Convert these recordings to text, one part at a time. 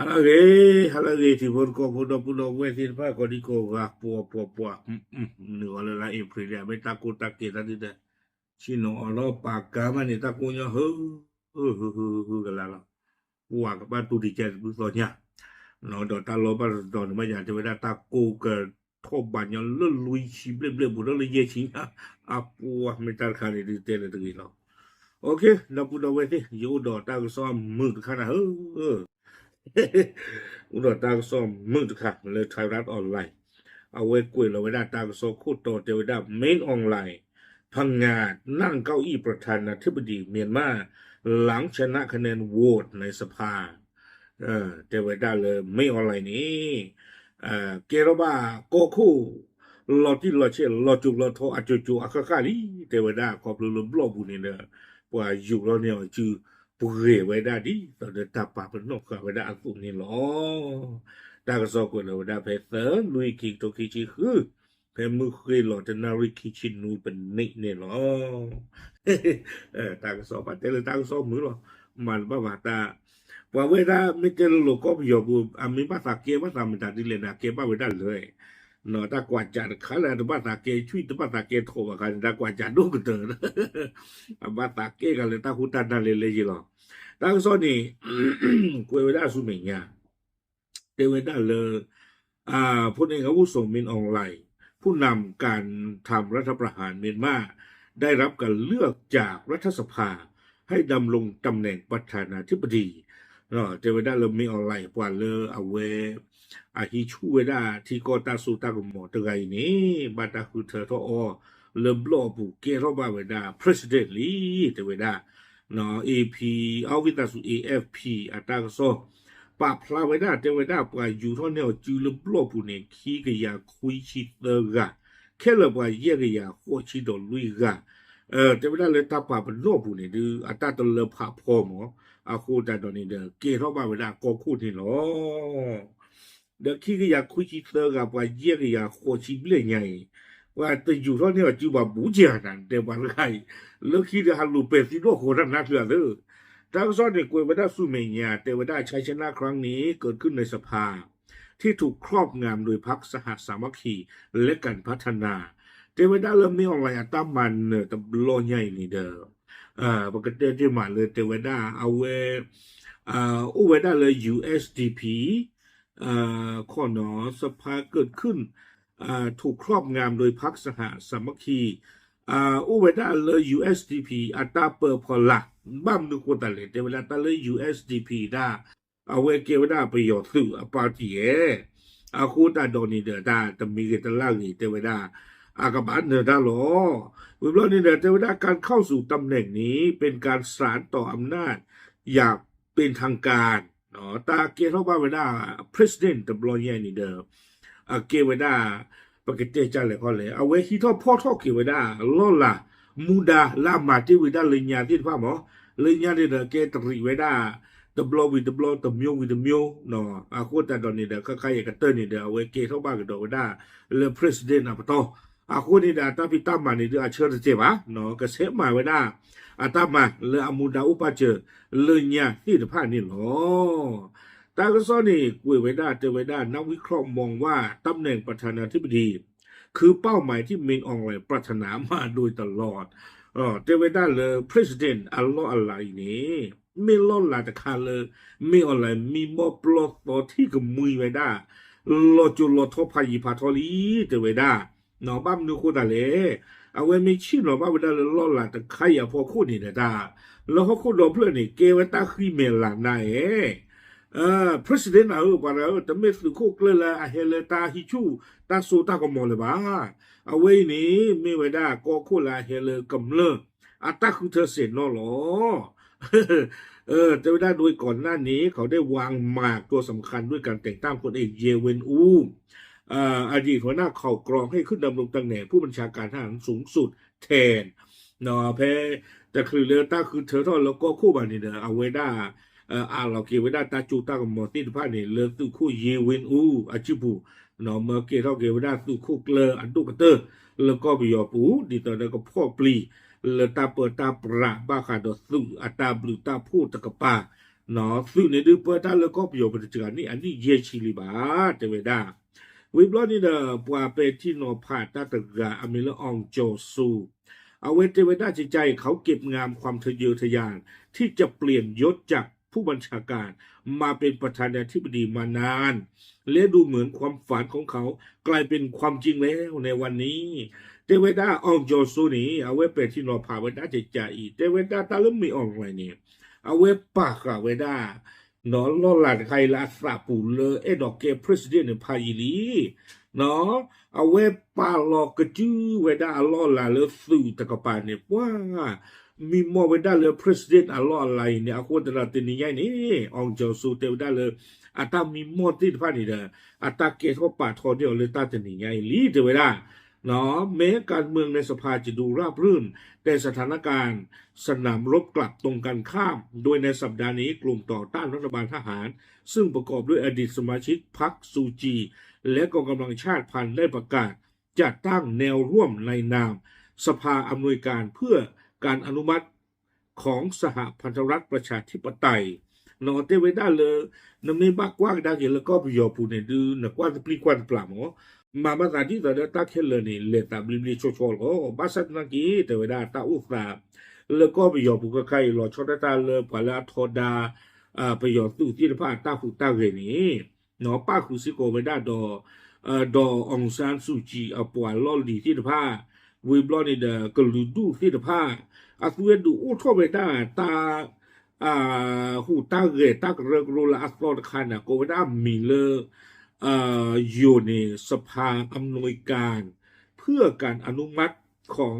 ဟါလၢအဂ့ၤ, ဟါလၢအဂ့ၤ ထံဖိကီၢ်ဖိဒီပုၢ်ဒီဝဲၢ်သ့ၣ်တဖၣ် ကိးဒံကိးဂၤ ပှၤပှၤပှၤ, နုာ်အီၤလၢလၢအ့ဖြ့လံ အမ့ၢ်တၢ်ကိၢ်တၢ်ကဲတၢ်ဒုၣ်ဒၣ်, ဆ့ၣ်နီၤအီၤလီၤပာ်ကါမးန့ၣ် တၢ်ကိၢ်ညီဟု ဟုဟုဟုဟုကလါလီၤ. ပှၤကဘၣ်တူၢ်တံၢ်ကဲတဘျုးသီညါ, ဒီးတၢ်လီၢ်ဘၣ်တတီၤန့ၣ်မ့ၢ်ယၤ တဲဝဲဒၣ်တၢ်ကိၢ်ကထီၣ်ဘးညီလၢလွံၢ်ဆံဘျဲၣ်ဘျဲၣ် ဘူးထီၣ်လၢယဲၢ်ဆံညါ, အပှၤမ့ၢ်တၢ်တခါန့ၣ်ဒုးတဲလၢတဂ့ၤလီၤ. ဒီပုၢ်ဒီဝဲၢ်သ့ၣ် ယအိၣ်ဒီးတၢ်ကစီၣ်မုာ်တခါနၤဧၢ အိၣ်ဒီးတၢ်ကစီၣ်မုာ်တခါလၢ Thairath Online, အဝဲကွဲးလီၤဝဲဒၣ်တၢ်ကစီၣ်ခိၣ်တီတဲဝဲဒၣ် Min Aung Hlaing พังงาดนั่งเก้าอี้ประธานาธิบดีเมียนมา หลังชนะคะแนนโหวตในสภา တဲဝဲဒၣ်လၢ Min Aung Hlaing န့ၣ် ကဲထီၣ်ဘၣ်ကီၢ်ခိၣ် လီၤတံၢ်လီၤဆဲး လီၤစိၤလီၤထီ အစိၤစိၤအဃၣ်ဃၣ်လံ, တဲဝဲဒၣ်ခီဖျိလၢဘျီၣ်ပူၤန့ၣ်ဒီး ပှၤယူာ်ထီၣ်န့ၢ်အီၤစု ပှဲၤဝဲဒၣ်ဒ်သိးဒီးတၢ်ပာ်ပနီၣ်ဃာ်ဝဲဒၣ်အသိးန့ၣ်လီၤ. တၢ်ကစီၣ်ကွဲးလီၤဝဲဒၣ်ဖဲသၢလွံၢ်ခံကထိခံဆံဃု, ဖဲမုၢ်ဃ့လီၤတနၣ်ရံၣ်ခံဆံနွံပနံးန့ၣ်လီၤ. တၢ်ကစီၣ်ပတဲလၢတၢ်ကစီၣ်မုာ်လီၤ, မၤတဘၣ်ဘၣ်တၢ်, ပှၤဝဲဒၣ်မ့ၢ်တဲလၢလီၤကီၢ်ပယီၤပူၤ အမ့ၢ်ဘၣ်သးကဲဘၣ်သးမတၤဒ်လဲၣ်န့ၣ် ကဲဘၣ်ဝဲဒၣ်လၢ တၢ်ကွၢ်စးတခါလၢအတဘၣ်သးကဲ ဆွံၣ်တဘၣ်သးကဲထီၣ်ဘၣ်ခါန့ၣ် တၢ်ကွၢ်စးဒိၣ်ကတၢၢ်, အဘၣ်သးကဲဂၤလၢတၢ်ဃူတၢ်နၢ်လဲၤလဲၤယ့လီၤ. တၢ်ကစီၣ်န့ၣ် ကွဲးဝဲဒၣ်ဆူမဲာ်ညါ တဲဝဲဒၣ်လၢ พลเอกอาวุโส มิน ออง หลาย ผู้นำการทำรัฐประหารเมียนมา ได้รับการเลือกจากรัฐสภา ให้ดำรงตำแหน่งประธานาธิบดี တဲဝဲဒၣ်လၢ Min Aung Hlaing ပှၤလၢအဝဲ အဟံးဆူၣ်ဝဲဒၣ်ထံကီၢ်တၢ်စိတၢ်ကမီၤတဂၤအံၤန့ၣ် ဘၣ်တၢ်ဃုထၢထီၣ်အီၤ လၢဘျီၣ်အပူၤကဲထီၣ်ဘၣ်ဝဲဒၣ် president လံ တဲဝဲဒၣ် AP အဝံသးစူၤ AFP အတၢ်ကစီၣ် ပာ်ဖျါဝဲဒၣ် တဲဝဲဒၣ်ပှၤယူၤထီၣ်န့ၢ်အီၤစုလၢဘျီၣ်ပူၤန့ၣ် ခံကယၤခွံဆံသၢဂၤ, ခဲလၢာ်ပှၤယဲၢ်ကယၤဃိးဆံဒီးလွံၢ်ဂၤ, တဲဝဲဒၣ်လၢတၢ်ပာ်ပနီၣ်ပူၤန့ၣ်ဒုး အတၢ်တလၢဖးဖီမး, အဃိသတးဒီးန့ၣ်ဒီး ကဲထီၣ်ဘၣ်ဝဲဒၣ်ကီၢ်ခိၣ်န့ၣ်လီၤ. ဒီးခံကယၤခွံဆံသၢဂၤ ပှၤယဲၢ်ကယၤဃိးဆံဘျဲၣ်ညါအံၤ, ပှၤတယူၤထီၣ်န့ၢ်အီၤစုဘၣ်ဘူးကယၤနၤ တဲပှၤတဂၤအံၤ, လၢခံဒီးဟးလိာ်ပဲာ်သံနီၢ်ဃိတၢ်နါချုးအသၢ, တၢ်ကစီၣ်န့ၣ် ကွဲးဝဲဒၣ်ဆူမဲာ်ညါ တဲဝဲဒၣ် ชัยชนะครั้งนี้เกิดขึ้นในสภาที่ถูกครอบงำโดยพรรคสหสามัคคีและการพัฒนา တဲဝဲဒၣ်လၢ Min Aung Hlaing အတၢ်မၤနၢၤတဘျီညါအံၤန့ၣ်ဒီး ပကတဲတ့ၢ်မးလၢတဲဝဲဒၣ် အဝဲ အိၣ်ဝဲဒၣ်လၢ USDP ခီနီၤ สภาเกิดขึ้น ถูกครอบงำโดยพรรคสหสามัคคี အိၣ်ဝဲဒၣ်လၢ USDP အတၢ်ပၢဖီလာ်, ဘၣ်မနုၤဃိသတးလဲၣ် တဲဝဲဒၣ်တၢ်လၢ USDP ဒၣ် အဝဲကဲဝဲဒၣ်ပယီၤသုးအ party ဧါ, အဃိသတးဒီးန့ၣ်ဒီး တၢ်တမံၤဂ့ၤတလၢ်ဂ့ၤ တဲဝဲဒၣ် အကဘၣ်နၢၤတၢ်လီၤ. ဝံၤဘျီန့ၣ်ဒီး တဲဝဲဒၣ် การเข้าสู่ตำแหน่งนี้เป็นการสานต่ออำนาจอย่างเป็นทางการ တၢ်ကဲထီၣ်ဘၣ်ဝဲဒၣ် president တဘျီညါန့ၣ်ဒီး အကဲဝဲဒၣ် ပကတဲကၢ်လဲၣ်ခီလဲၣ် အဝဲဟံးထီၣ်ဖီၣ်ထီၣ်က့ၤဝဲဒၣ် လီၢ်လၤမူဒါလၢအမၤတ့ၢ်ဝံၤဒၣ်လၢညါသ့ၣ်တဖၣ်မး, လၢညါန့ၣ်ဒီးကဲတရံးဝဲဒၣ် တဘျီဝံၤတဘျီ တမျိုးဝံၤတမျိုး, အဃိသတးဒီးန့ၣ်ဒီး ခါခါယံာ်ကတၢၢ်န့ၣ်ဒီး အဝဲကဲထီၣ်ဘၣ်ကဒီးဝဲဒၣ်လၢ president အပတီၢ်, အဃိန့ၣ်ဒီး အတၢ်ဖံးတၢ်မၤန့ၣ်ဒုးအဆၢတတဲာ်ဘၣ်, ကဆဲးမၤဝဲဒၣ် အတၢ်မၤလၢအမူဒါအိၣ်ပာ်စၢၤလၢညါသ့ၣ်တဖၣ်န့ၣ်လီၤ. တၢ်ကစီၣ်န့ၣ် ကွဲးဝဲဒၣ်တဲဝဲဒၣ် นักวิเคราะห์มองว่าตำแหน่งประธานาธิบดี คือเป้าหมายที่ Min Aung Hlaing ปรารถนามาโดยตลอด တဲဝဲဒၣ်လၢ president အလီၢ်အလၤအံၤန့ၣ် မ့ၢ်လီၢ်လၤတခါလၢ Min Aung Hlaing မံမီၢ်ပျီသီထံၣ်ကမှံဝဲဒၣ် လီၤစိၤလီၤထီဖးယံၤဖးထီလံ တဲဝဲဒၣ် ဘၣ်မနုၤအဃိသတးလဲၣ်, အဝဲမ့ၢ်ဆ့ၣ်နီၤဘၣ်ဝဲဒၣ်လၢလီၢ်လၤတခါအံၤအဖီခိၣ်န့ၣ်ဒီးတၢ် လၢဟီၣ်ခိၣ်ဒီဖျၢၣ်န့ၣ် ကဲဝဲတၢ်ဃံမဲာ်လၤနါဧါ president နၤဧၢ ပှၤတဂၤဧၢ တမ့ၢ်သုးခိၣ်ကျၢၢ်လၢအဟဲလၢတၢ်ဟံးဆူၣ် တၢ်စိတၢ်ကမီၤလၢၤဘၣ်. အဝဲအံၤန့ၣ် မ့ၢ်ဝဲဒၣ်ကီၢ်ခိၣ်လၢအဟဲလၢကမျၢၢ် အတၢ်ဃုထၢစဲးနီၣ်လီၤ. တဲဝဲဒၣ် โดยก่อนหน้านี้เขาได้วางหมากตัวสำคัญด้วยการแต่งตั้งพลเอก เย วิน อู อดีตหัวหน้าข่าวกรองให้ขึ้นดำรงตำแหน่งผู้บัญชาการทหารสูงสุดแทน ဖဲတချုးလၢတၢ်ဃုထၢထီၣ်လၢကီၢ်ခိၣ်ဘၣ်န့ၣ်ဒီး အဝဲဒၣ် အးလီၤက့ၤဝဲဒၣ်တၢ်စိတၢ်ကမီၤသ့ၣ်တဖၣ်န့ၣ် လၢသုးခိၣ် เย วิน อู အစုပူၤ, မၢကဲထီၣ်က့ၤဝဲဒၣ်သုးခိၣ်ကျၢၢ်အဒိၣ်ကတၢၢ်လၢကီၢ်ပယီၤပူၤ ဒ်သိးဒီးကဖီၣ်ပျံၤ လၢတၢ်ပၢတၢ်ပြးဘၣ်ဃးဒီးသုးအတၢ်ဘျုးတၢ်ဖှိၣ်တကပၤ သုးန့ၣ်ဒုးပၢတၢ်လၢကီၢ်ပယီၤပူၤတစှၤန့ၣ် အနံၣ်ယဲၢ်ဆံလံဘၣ် တဲဝဲဒၣ်. ဝံၤဘျီန့ၣ်ဒီး ပှၤပဲာ်ထံနီၤဖးတၢ်တဂၤအမံၤလၢ အောင်ကျော်စိုး အဝဲတဲဝဲဒၣ် จะใช้เขาเก็บงำความทะเยอทะยานที่จะเปลี่ยนยศจากผู้บัญชาการมาเป็นประธานาธิบดีมานาน และดูเหมือนความฝันของเขากลายเป็นความจริงแล้วในวันนี้ တဲဝဲဒၣ် အောင်ကျော်စိုး န့ၣ် အဝဲပဲာ်ထံနီၤဖးဝဲဒၣ် จะใช้ အံၤ တဲဝဲဒၣ်တၢ်လၢ မင်းအောင်လှိုင် န့ၣ် အဝဲပာ်ဃာ်ဝဲဒၣ် လီၢ်လၤတခါအံၤလၢအသးပူၤလၢအဲၣ်ဒိးကဲ president န့ၣ် ဖးယံာ်လံ အဝဲပာ်လီၤကစုဝဲဒၣ်အလီၢ်အလၤလၢသုးတကပၤန့ၣ် ပှၤ မံမီၢ်ဝဲဒၣ်လၢ president အလီၢ်အလၤအံၤန့ၣ် အဃိသတးဒီးတနံၤညါအံၤန့ၣ် အောင်ကျော်စိုး တဲဝဲဒၣ်လၢ အတၢ်မံမီၢ်သ့ၣ်တဖၣ်န့ၣ်ဒီး အတၢ်ကဲထီၣ်ပာ်ထီၣ်န့ၢ်အီၤလၢတၢ်တနံၤညါအံၤလံ တဲဝဲဒၣ် แม้การเมืองในสภาจะดูราบรื่น แต่สถานการณ์สนามรบกลับตรงกันข้าม โดยในสัปดาห์นี้กลุ่มต่อต้านรัฐบาลทหาร ซึ่งประกอบด้วยอดีตสมาชิกพรรค ซูจี และกองกำลังชาติพันธุ์ได้ประกาศจัดตั้งแนวร่วมในนามสภาอำนวยการเพื่อการอนุมัติของสหพันธรัฐประชาธิปไตย တဲဝဲဒၣ်လၢ နမ့ၢ်ဘၣ်ကွၢ်ကဒါက့ၤလၢကီၢ်ပယီၤပူၤန့ၣ်ဒုး နကွၢ်တပျံၤကွၢ်တပျၢ်မး မၤဘၣ်သးဒ်သိးဒီးတၢ်ခဲလၢာ်န့ၣ် လဲၤသးဘျ့ဘျ့ဆှီဆှီလီၤ. ဘၣ်ဆၣ်သနာ်က့ တဲဝဲဒၣ်တၢ်အိၣ်သး လၢကီၢ်ပယီၤပူၤခဲခါအံၤ လီၤဆီဒၣ်တၢ်လၢပှၤလၢအထီဒါ ပယီၤသုးသ့ၣ်တဖၣ်အတၢ်ဟူးတၢ်ဂဲၤန့ၣ် ပၣ်ဃုာ်စ့ၢ်ကီးဝဲဒၣ်ဒီး ဒီး အောင်ဆန်းစုကြည် အပှၤလီၢ်လံၤသ့ၣ်တဖၣ် ဝံၤဘျီန့ၣ်ဒီး ကလုာ်ဒူၣ်သ့ၣ်တဖၣ် အသုဝဲဒုးအိၣ်ထီၣ်ဝဲဒၣ်တၢ် ဟူးတၢ်ဂဲၤတၢ်ကရၢကရိလၢအသီတခါန့ၣ် ကိးဝဲဒၣ်အမံၤလၢ ယိၤန့ၣ် สภาอำนวยการเพื่อการอนุมัติของ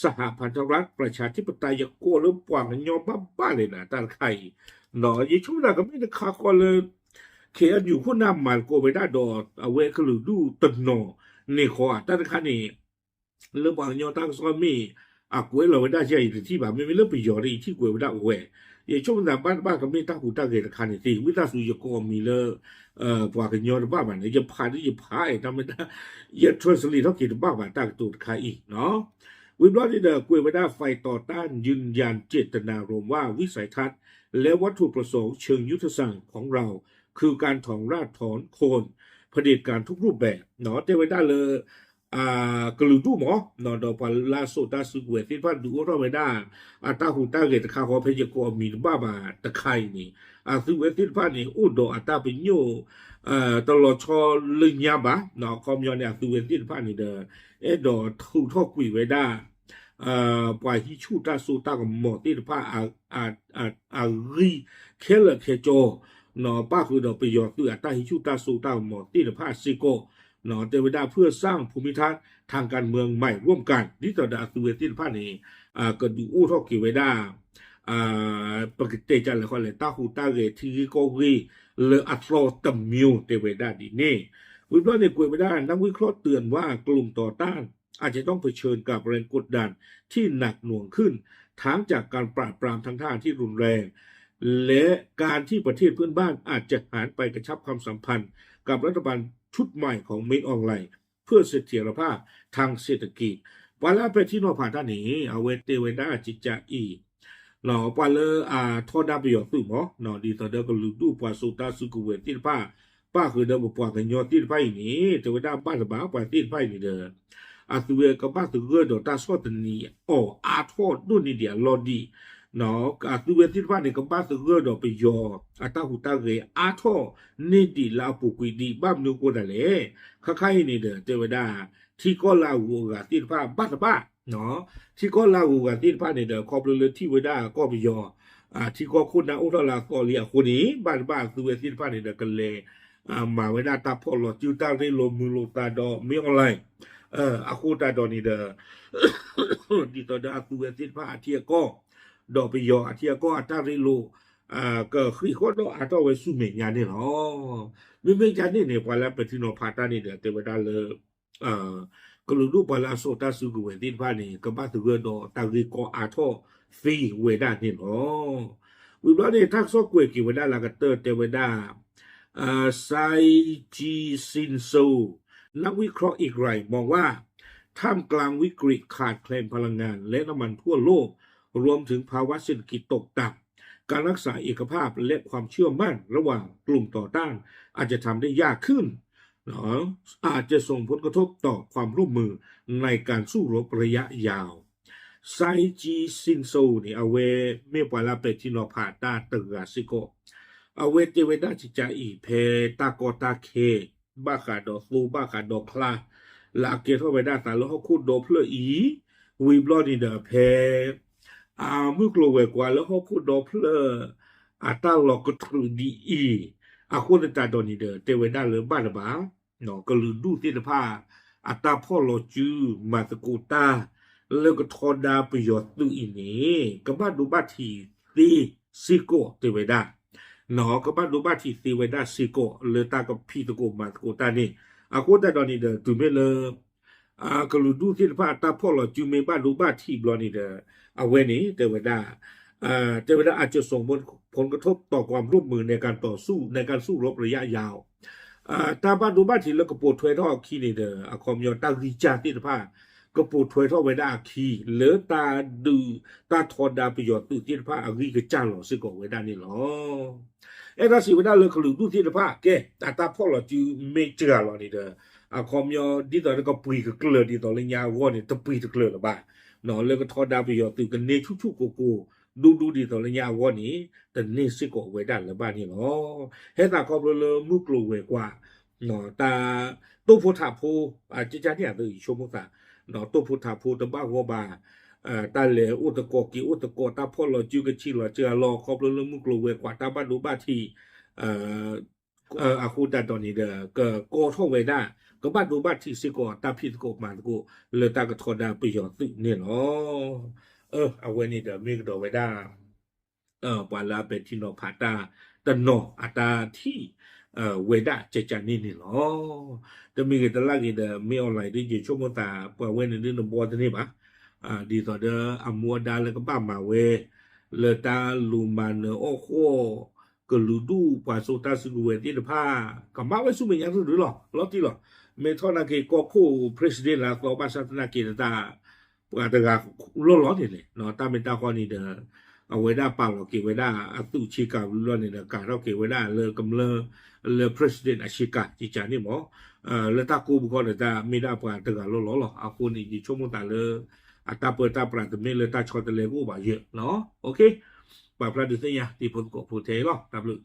สหพันธรัฐประชาธิปไตย ယကိးလၢပှၤကညီဘၣ်ဘၣ်လဲၣ်နၤ တၢ်တခါအံၤ ယဆိကမိၣ်သးကမ့ၢ်တခါဃီလၢ ခ့ၣ်အဲၣ်ယူၣ်ခိၣ်နၢ်မၤသကိးဝဲဒၣ်ဒီး အဝဲကလုာ်ဒူၣ်တနီၤန့ၣ်ဃီ တၢ်တခါန့ၣ် လၢပှၤကညီတၢ်ကစီၣ်မ့ၢ် အကွဲးလီၤဝဲဒၣ်ယဲၢ်အံၤတထံၣ်ဘၣ် မ့မ့ၢ်လၢပယီၤဒီးယထံၣ်ကွဲးဝဲဒၣ်ဝဲ ယဆိကမိၣ်သးဘၣ်တဘၣ်ကမ့ၢ်တၢ်ဟူးတၢ်ဂဲၤတခါန့ၣ်သ့ ဝံသးစူၤယကိးအမံၤလၢ ပှၤကညီတဘၣ်ဘၣ်န့ၣ် ယဖးဒ်ယဖးအဲၣ်တၢ်မ့ၢ်တၢ် ယ translate ထီၣ်က့ၤတဘၣ်ဘၣ်တၢ်ကတိၤတခါအံၤ ဝံၤဘျီန့ၣ်ဒီး ကွဲးဝဲဒၣ် ฝ่ายต่อต้านยืนยันเจตนารมณ์ว่าวิสัยทัศน์ และวัตถุประสงค์เชิงยุทธศาสตร์ของเรา คือการถอนรากถอนโคนเผด็จการทุกรูปแบบ တဲဝဲဒၣ်လၢ ကလုာ်ဒူၣ်မး ဒီးပှၤလၢအစိာ်တၢ်စုကဝဲၤသ့ၣ်တဖၣ်ဒုးအိၣ်ထီၣ်ဝဲဒၣ် အတၢ်ဟူးတၢ်ဂဲၤတခါဃီ ဖဲယကိးအမံၤတဘၣ်ဘၣ်တခါအံၤန့ၣ် အသုဝဲသ့ၣ်တဖၣ်န့ၣ် အိၣ်ဒီးအတၢ်ပညိၣ် တလီၤဆီလၢညါဘၣ် အခီပညီန့ၣ် အသုဝဲသ့ၣ်တဖၣ်န့ၣ်ဒီး အဲၣ်ဒိးထုးထီၣ်ကွံာ်ဝဲဒၣ် ပှၤဟံးဆူၣ်တၢ်စိတၢ်ကမီၤသ့ၣ်တဖၣ် အဂံၢ်ခဲလၢာ်ခဲဆ့ ပၣ်ဃုာ်ဒီးပယီၤသုးအတၢ်ဟံးဆူၣ်တၢ်စိတၢ်ကမီၤသ့ၣ်တဖၣ်စ့ၢ်ကီး တဲဝဲဒၣ် เพื่อสร้างภูมิทัศน์ทางการเมืองใหม่ร่วมกัน ဒ်သိးဒီးအသုဝဲသ့ၣ်တဖၣ်န့ၣ် ကဒုးအိၣ်ထီၣ်က့ၤဝဲဒၣ် ပကတဲကလဲာ်ဃီလဲၣ် တၢ်ဟူးတၢ်ဂဲၤထံဂ့ၢ်ကီၢ်ဂ့ၢ်လၢအသီတမံၤ တဲဝဲဒၣ်ဒ်န့ၣ် ဝံၤဘျီန့ၣ်ကွဲးဝဲဒၣ် นักวิเคราะห์เตือนว่ากลุ่มต่อต้านอาจจะต้องเผชิญกับแรงกดดันที่หนักหน่วงขึ้น ทั้งจากการปราบปรามทางทหารที่รุนแรง และการที่ประเทศเพื่อนบ้านอาจจะหันไปกระชับความสัมพันธ์กับรัฐบาลชุดใหม่ของมินอองหลายเพื่อเสถียรภาพทางเศรษฐกิจ ပှၤလၢအပဲာ်ထံနီၤဖးတၢ်န့ၣ် အဝဲတဲဝဲဒၣ်ကကးအံၤ ပှၤလၢအထီဒါပယီၤသုးမး ဒ်သိးဒီးကလုာ်ဒူၣ်ပှၤစိာ်တၢ်စုကဝဲၤသ့ၣ်တဖၣ် ပၣ်ဃုာ်ဒီးပပှၤကညီသ့ၣ်တဖၣ်အံၤန့ၣ် တဲဝဲဒၣ်ဘၣ်တဘၣ်ပှၤသ့ၣ်တဖၣ်အံၤန့ၣ်ဒီး အသုဝဲကဘၣ်သဂၢၢ်ဒီးတၢ်ဆီၣ်သနံးအီၤအါထီၣ်ဒိၣ်န့ၢ်ဒံးအလီၢ်ဒံး အသုဝဲသ့ၣ်တဖၣ်န့ၣ် ကဘၣ်သဂၢၢ်ဒီးပယီၤအတၢ်ဟူးတၢ်ဂဲၤအါထီၣ်န့ၢ်ဒံးလၢအပူၤကွံာ်ဒံး ဘၣ်မနုၤအဃိသတးလဲၣ် ခါခါအံၤန့ၣ်ဒီး တဲဝဲဒၣ် ထံကီၢ်လၢအဂုၤအဂၤသ့ၣ်တဖၣ်ဘၣ်တဘၣ် ထံကီၢ်လၢအဂုၤအဂၤသ့ၣ်တဖၣ်န့ၣ်ဒီး ခီဖျိလၢထံၣ်ဝဲဒၣ်ကီၢ်ပယီၤ ထံကီၢ်ခိၣ်နၢ်အိၣ်ထီၣ်လၢအသီလံအဃိန့ၣ် ဘၣ်တဘၣ်အသုဝဲသ့ၣ်တဖၣ်န့ၣ်ဒီး ကလဲၤ မၤဝဲဒၣ်တၢ်ဖီၣ်လီၤစုတၢ်ရ့လိာ်မုာ်လိာ်သးဒီး မင်းအောင်လှိုင် အဃိသတးဒီးန့ၣ်ဒီး ဒ်သိးဒီးအသုဝဲသ့ၣ်တဖၣ်အထံအကီၢ် ဒီးပယီၤအထံအကီၢ်အတၢ်ရ့လိာ် ကဃံးဃီၣ်ဒီးအါထီၣ်ဝဲဆူမဲာ်ညါန့ၣ်လီၤ. မ့မ့ၢ်ကန့ၣ်န့ၣ် ပှၤလၢပဲာ်ထံနီၤဖးတၢ်န့ၣ်ဒီး တဲဝဲဒၣ်လၢ ကလုာ်ဒူၣ်ပှၤလၢအစိာ်တၢ်စုကဝဲၤသ့ၣ်တဖၣ်န့ၣ် ကဘၣ်သဂၢၢ်ဒီးတၢ်ဂ့ၢ်ကီအါထီၣ်သ့ဝဲဒၣ်န့ၣ်လီၤ. ဝံၤဘျီန့ၣ် တၢ်ကစီၣ်ကွဲးက့ၤဝဲဒၣ်လၢအကတၢၢ်တဲဝဲဒၣ် Sai Chee-shin Tso นักวิเคราะห์อีกรายมองว่า ท่ามกลางวิกฤตขาดแคลนพลังงานและน้ำมันทั่วโลก รวมถึงภาวะเศรษฐกิจตกต่ำ การรักษาเอกภาพและความเชื่อมั่นระหว่างกลุ่มต่อต้านอาจจะทำได้ยากขึ้น อาจจะส่งผลกระทบต่อความร่วมมือในการสู้รบระยะยาว Sai Chi Sin So န့ၣ် အဝဲမ့ၢ်ပှၤလၢပဲာ်ထံနီၤဖးတၢ်တဂၤစ့ၢ်ကီး အဝဲတဲဝဲဒၣ်ကကးအံၤ ဖဲတၢ်ကီတၢ်ခဲ ဘၣ်ဃးဒီးသိဘၣ်ဃးဒီးချါ လၢအကဲထီၣ်ဝဲဒၣ်သးလၢဟီၣ်ခိၣ်ဒီဖျၢၣ်အံၤ ဝံၤဘျီန့ၣ်ဒီး ဖဲ အမုၢ်ကျိၤဝဲၤကွာ်လၢဟီၣ်ခိၣ်ဒီဖျၢၣ် အတၢ်လီၤကတြူၢ်ဒ်အံၤ အဃိသတးဒီးန့ၣ်ဒီး တဲဝဲဒၣ်လၢဘၣ်တဘၣ် ကလုာ်ဒူၣ်သ့ၣ်တဖၣ် အတၢ်ဖီၣ်လီၤစု မၤသကိးတၢ် လၢကထီဒါပယီၤသုးအံၤန့ၣ် ကဘၣ်ဒိဘၣ်ထံးသ့စ့ၢ်ကီး တဲဝဲဒၣ် ကဘၣ်ဒိဘၣ်ထံးသ့ဝဲဒၣ်စ့ၢ်ကီး လၢတၢ်ကဖံးသကိးမၤသကိးတၢ်န့ၣ် အဃိသတးဒီးန့ၣ်ဒီး တုၤမ့ၢ်လၢ ကလုာ်ဒူၣ်သ့ၣ်တဖၣ်အတၢ်ဖီၣ်လီၤစုမ့ၢ်ဘၣ်ဒိဘၣ်ထံးဘျီန့ၣ်ဒီး အဝဲန့ၣ် တဲဝဲဒၣ် တဲဝဲဒၣ် อาจจะส่งผลกระทบต่อความร่วมมือในการต่อสู้ในการสู้รบระยะยาว တၢ်ဘၣ်ဒိဘၣ်ထံးလၢကပိာ်ထွဲထီၣ်အခံန့ၣ်ဒီး အခီပညီတၢ်ဂံၢ်စၢ်သ့ၣ်တဖၣ် ကပိာ်ထွဲထီၣ်ဝဲဒၣ်အခံ လၢတၢ်ဒုးတၢ်ထီဒါပယီၤသုးသ့ၣ်တဖၣ်အဂံၢ်ကစၢ်လီၤစ့ၢ်ကီးဝဲဒၣ်န့ၣ်လီၤ. အဲၣ်ဒိးစံးဝဲဒၣ်လၢကလုာ်ဒူၣ်သ့ၣ်တဖၣ် ကဲ အတၢ်ဖီၣ်လီၤစုမ့ၢ်စှၤလီၤန့ၣ်ဒီး အခီပညီဒ်သိးလၢကပှ့ၤကကျၢၤဒ်သိးလၢညါအဂီၢ်န့ၣ် တပှ့ၤတကျၢၤလၢၤဘၣ် လၢကထီဒါပယီၤသုးကန့ၢ်ဆူၣ်ဆူၣ်ကိၢ်ကိၢ် ဒူဒူဒ်သိးလၢညါအဂီၢ်န့ၣ် တန့ၢ်စ့ၢ်ကီးဝဲဒၣ်လၢၤဘၣ်န့ၣ်လီၤ. ဟဲသးခီဖျိလၢမုၢ်ကျိၤဝဲၤကွာ် တၢ်တိၢ်ဖိထးဖိ ကကန့ၣ်အသိးအံၤ ဆိကမိၣ်သး တိၢ်ဖိထးဖိတဘၣ်ဂီၢ်ဘၣ် တၢ်လဲၤအိၣ်သကိးက့ၤအိၣ်သကိး တၢ်ဖီၣ်လီၤစုကဆံးလီၤစှၤလီၤ ခီဖျိလၢမုၢ်ကျိၤဝဲၤကွာ်တၢ်ဘၣ်ဒိဘၣ်ထံး အဃိသတးဒီးန့ၣ်ဒီး ကကီထီၣ်ဝဲဒၣ် ကဘၣ်ဒိဘၣ်ထံးစ့ၢ်ကီး တၢ်ဖံးသကိးမၤသကိး လၢတၢ်ကထီဒါပယီၤသုးန့ၣ်လီၤ. အဝဲန့ၣ်ဒီးမ့ၢ်ကဒီးဝဲဒၣ် ပှၤလၢအပဲာ်ထံနီၤဖးတၢ်တနီၤအတၢ်ထံၣ် ဝဲဒၣ်ကကန့ၣ်န့ၣ်လီၤ. တမ့ၢ်ဂ့ၤတလၢ်ဂ့ၤဒီး မ့ၢ် online ဒ်ယဆိကမိၣ်သး ပှၤဝဲန့ၣ်ဒ်နဘှီတန့ၢ်ဘၣ် ဒ်သိးဒီးအမူအဒါလၢကဘၣ်မၤဝဲ လၢတၢ်လူၤမၤနၢၤအီၣ်ဃီၣ် ကလုာ်ဒူၣ်ပှၤစိာ်တၢ်စုကဝဲၤသ့ၣ်တဖၣ် ကမၤဝဲဆူမဲာ်ညါတဒုလီၤ လီၤတံၢ်လီၤ. မ့ၢ်ထီၣ်နာ်က့ၤကီၢ်ခိၣ် president လၢအသီဘၣ်ဆၣ်သနာ်က့ၤတၢ် ပှၤတဂၤလီၢ်လီၢ်န့ၣ်လဲၣ် တၢ်မ့ၢ်တၢ်ဃီန့ၣ်ဒီး အဝဲဒၣ်ပာ်လီၤက့ၤဝဲဒၣ်အသုးဆ့ကၤဝံၤလီၢ်န့ၣ်ဒီး ကၤထီၣ်က့ၤဝဲဒၣ်လၢကမျၢၢ် လၢ president အဆ့ကၤ ကကန့ၣ်မး လၢတၢ်ကိးပူၤဃီဒီးတၢ်မ့ၢ်ဒၣ်ပှၤတဂၤလီၢ်လီၢ်လီၤ. အဃိန့ၣ် ယဆိကမိၣ်သးလၢ အတၢ်ပၢတၢ်ပြးတမ့ၢ်လၢတၢ်ဆီတလဲကအိၣ်ဘၣ်ယဲၢ်လီၤ. ပာ်ဖျါဒုးသ့ၣ်ညါ တံၤဖိသကိးဖိထဲအံၤလီၤ. တၢ်ဘျုး